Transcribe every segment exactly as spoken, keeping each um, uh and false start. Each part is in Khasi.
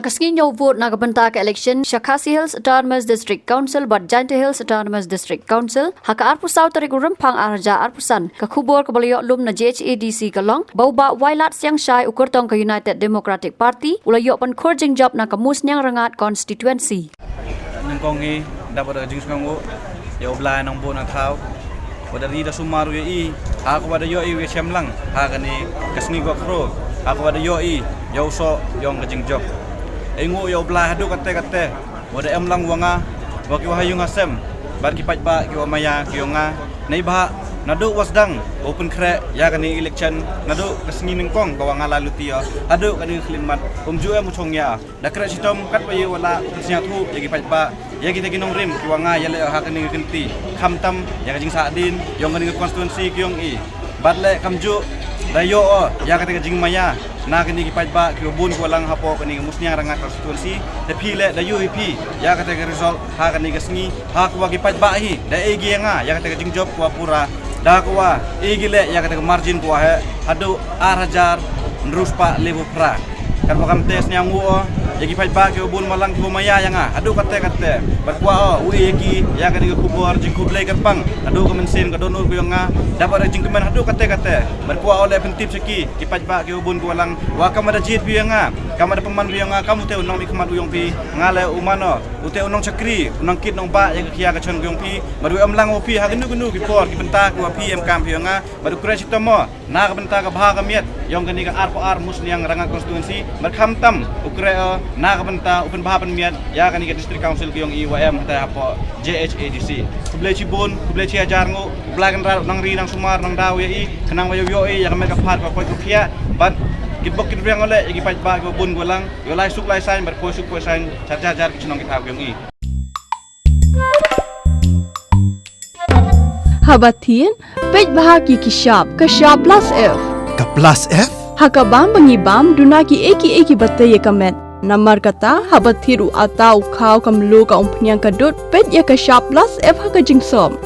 Sngi ñiew vote na ka bynta ka election sha Khasi Hills Autonomous District Council bad Jaintia Hills Autonomous District Council ha ka arphew saw tarik u Rymphang ar hajar arphew san, ka khubor kaba la ïoh lum na J H A D C ka long ba u Bah Wailadsiang Shai, u kyrtong ka United Democratic Party, u la ïoh pynkhur jingjop na ka Musniang Rangad constituency. Nyngkong hi, dap da ka jingsngewnguh ïa U Blei Nongbuh Nongthaw, ba da ri da sumar ïa i, ha kaba da ïoh i u ïashem lang ha kane ka sngi kaba khraw, ha kaba da ïoh i ïa u soh jong ka jingjop. Ai nguh ïa U Blei haduh katta katta ba da em lang wa nga, wa ki wa ha ïung ha sem bad ki paidbah ki wa maya ki yong nga. Neibhah naduh wa sdang u pynkhreh ïa kane election, naduh ka sngi nyngkong ka wa nga la luti ïa haduh kane ka khyllipmat, um ju em u chong ïa. Da khreh shitom katba ïa wa la u pynsñiawthooh ïa ki paidbah, ïa kita ki nongrim ki wa nga ïaleh ha kane ka kynti, khamtam ïa ka jingsahdien yong kane ka constituency ki yong i. Bad leh kamjooh da ïoh ïa kata ka jingmaya na kane ki paidbah ki wa bun ki wa lang hapoh kane ka Musniang Rangad constituency. Te phi leh da ïoh hi phi ïa kata ka result ha kane ka sngi, ha ka wa ki paidbah hi da ai ki ïa nga ïa kata ka jingjop ka wa pura, da ka wa ai ki leh ïa kata ka margin ka wa heh haduh ar hajar hynriew spah lebu phra. Katba kam te sñiaw nguh o ïa ki paidbah ki wa bun wa lang ki wa maya ïa nga haduh katta katta. Bad kwah o u ai ïa ki ïa kane ka khubor jingkhublei kyrpang haduh ka mynsiem ka dohnud ka yong nga, dap da jingkmen haduh katta katta. Bad kwah o leh pyntip sha ki ki paidbah ki wa bun ki wa lang, wa kam da jied phi ïa nga, kam da pynman phi ïa nga kam u te u nongmihkhmat u yong phi. Nga leh u mano u te u nongshakri, u nongkit nongbah ïa ka khia ka chon ka yong phi. Bad u em lang wa phi ha kano kano ki por ki bynta ki wa phi em kam phi ïa nga. Bad u khreh shitom o na ka bynta ka bha ka miat yong kane ka arphew ar Musniang Rangad constituency, bad khamtam u khreh o na ka bynta u pynbha pynmiat ïa kane ka District Council ka yong i wa em hangta hapoh J H A D C. Khublei chibun, khublei chi hajar nguh. U Blei Kynrad u nang ri nang sumar nang daw ïa i, khnang ba ïoh ïoh i ïa ka met ka phad ka koit ka khiah. Bad kit bok kit riang o leh ïa ki paidbah ki wa bun ki wa lang, ïoh lai suk lai saiñ bad poi suk poi saiñ sha jar jar ki chnong ki thaw ki yong i. Haba thied, peit bha ki ki shap, ka shap plus F. Ka plus F? Ha ka bam ba ngi bam, duna ki ei ki ei ki ba tei ïa ka met. Namar kata, haba thied u ata u khaw ka mluh ka umphniang ka dud, peit ïa ka shap plus F ha ka jingsop.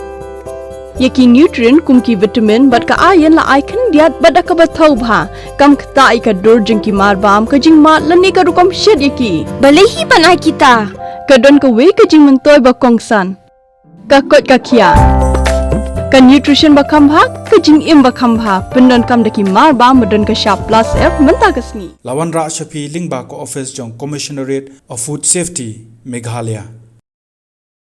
Ïa ki nutrient kum ki vitamin bad ka iron la ai khyndiat bad da kaba thaw bha. Kam ktah ïa ka dur jong ki mar bam, ka jingmad lane ka rukom shet ïa ki. Balei hi ban ai kita? Ka don kawei ka jingmyntoi ba kongsan. Ka koit ka khiah. Ka nutrition ba kham bha, ka jingim ba kham bha. Pyndonkam da ki mar bam ba don ka shap plus F mynta ka sngi. La wanrah sha phi lyngba ka office jong Commissionerate of Food Safety, Meghalaya.